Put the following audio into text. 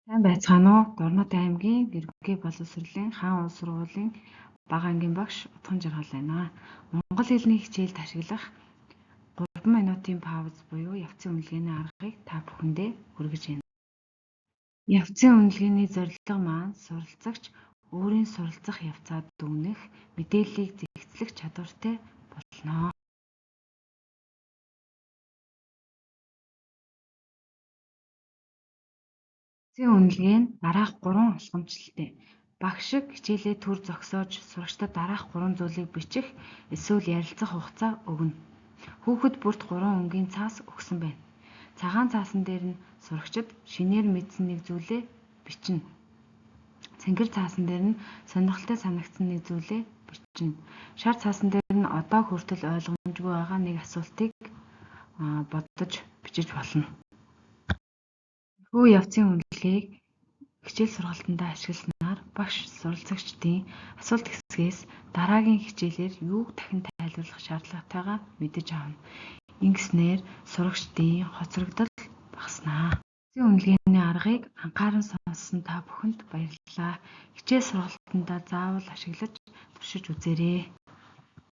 Сайн байцгаана уу? Дурнат аймгийн Ерөнхий боловсролын Хаан уул сургуулийн бага ангийн багш Утхан Жаргал байна. Монгол хэлний хичээлд ашиглах 3 минутын пауз буюу явцын үнэлгээний аргыг та бүхэндээ хүргэж байна. Явцын үнэлгээний зорилго маань суралцагч өөрийн суралцах явцаа дүгнэх, мэдээллийг зэгцлэх чадвартай болно. Явцын үнэлгээ нь дараах гурван алхамчлалтай. Багш шиг хичээлээ түр зогсоож сурагчдад дараах гурван зүйлийг бичих эсвэл ярилцах хугацаа өгнө. Хүүхэд бүрт гурван өнгийн цаас өгсөн байна. Цагаан цаасан дээр нь сурагчид шинээр мэдсэн нэг зүйлээ бичнэ. Цэнгэр цаасан дээр нь сонирхолтой санагдсан нэг зүйлээ бичнэ. Шар цаасан дээр нь одоо хүртэл ойлгомжгүй байгаа нэг асуултыг бодож бичиж болно. Энэхүү явцын үнэлгээг хичээл сургалтандаа ашигласнаар багш суралцагчдын асуулт хэсгээс дараагийн хичээлээр юуг дахин тайлбарлах шаардлагатайгаа мэдэж авна. Ингэснээр сурагчдын хоцрогдол багаснаа. Явцын үнэлгээний аргыг анхааран сонссон та бүхэнд баярлалаа. Хичээл сургалтандаа заавал ашиглаж туршиж үзээрэй.